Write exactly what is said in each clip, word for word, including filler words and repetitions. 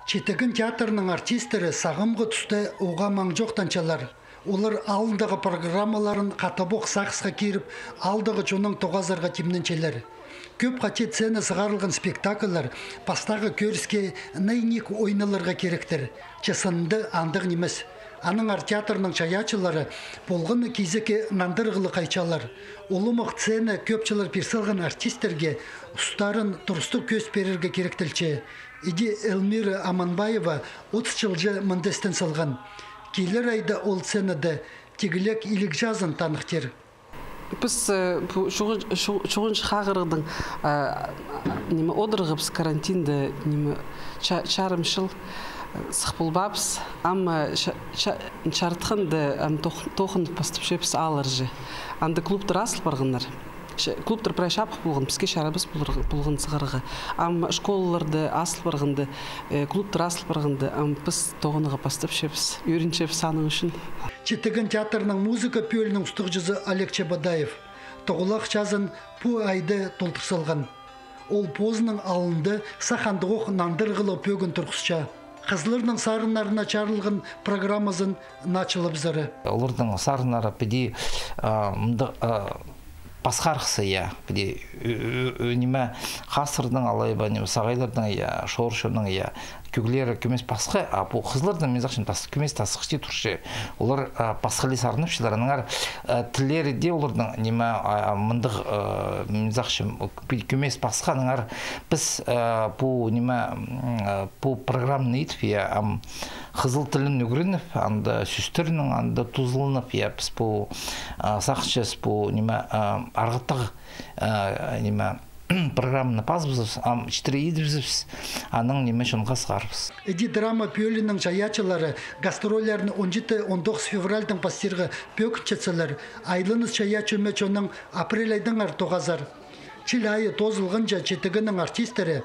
Читіген театрның артисттері сағамғы туста уғаа маң чоохтанчалар. Олар алындағы программаларын хатабох сағысха киріп, аалдағы чоннаң тоғазарға тимненчелер. Кӧп хати сцена сығарылған спектакльлер пастағы кӧріске най-ниик ойналарға киректер, че сынында андағ нимес. Аннаңар театрның чайаачылары полған на кизекке нандырығлығ хайчалар. Улуғ сцена кӧп чыллар пир салған артисттерге устарын турыстығ кӧс пирерге киректелче. Иди Эльмира Аманбаева отыс чылҷа мында істен салған. Килер айда ол сценада тигілек иліг чазын таныхтир. Піс, э, пу чуғын-, чу-, чуғынҷы хағырығдаң, э, ниме, одырғабыс карантинда, ниме, ча-, чарым чыл, э, сых полбаабыс. Ам, э, ча-, ча-, чарытханда, ам тох-, тоғынып пастапчабыс аалларҷа. Анда клубтар азыл парғаннар. Че-, клубтар прай чапых полған, піске чарабас поларға, полған сығарға. Ам школаларда азыл парғанда, э, клубтар азыл парғанда, ам піс тоғынарға пастапчабыс, ӧрінчебіс аның ӱчӱн. Читіген театрның музыка пӧлиинің устағҷызы Олег Чебодаев тоғылах чазын пу айда толдыр салған. Ол позының алнында сах андағох нандырығлығ пӧгін турғысча. Хызылларның сарыннарына чарылған программазын наа чылабызар. Оларның сарыннары піди, а, мындағ, а, пасхарахсы, я, піди, ө-, ө-, ө-, ниме, хазырның алай ба, ниме, сағайларның, я, шоршының, я, кӧглері кӧмес пасха, а пу хызылларның, мин сағынчам, тас-, кӧмес тасхыхти турча. Олар, а, пасхалай сарнапчалар, аннаңар, а, тіллері дее оларның, ниме, а, а, мындағ, а, мин сағынчам, кӧ-, кӧмес пасха, аннаңар піс, а, пу, ниме, м, а, пу программаны итіп, я, ам, хызыл тілін ӱгреніп, анда сӧстернең, анда тузаланып, я, піс пу, а, сағынчабыс пу, ниме, а, арғаттығ, а, ниме, программаны пазыбызыбыс, ам читіре идібізібіс, анаң, ниме, чонға сығарыбыс. Іди драма пӧлиинің чайаачылары гастрольларын он читі, он тоғыс февральдаң пастирға пӧгінчетселер, айланыс чайаачы ӧме чоннаң апрель айдаңар тоғазар. Чыл айы тоозылғанҷа Читігеннің артисттері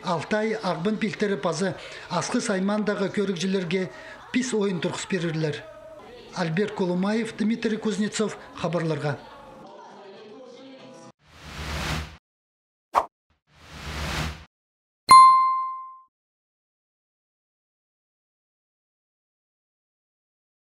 Алтай, Ағбан пилтірі паза Асхыс аймаандағы кӧрігҷілерге пис ойын турғыс пирерлер. Альберт Колумаев, Дмитрий Кузнецов, хабарларға.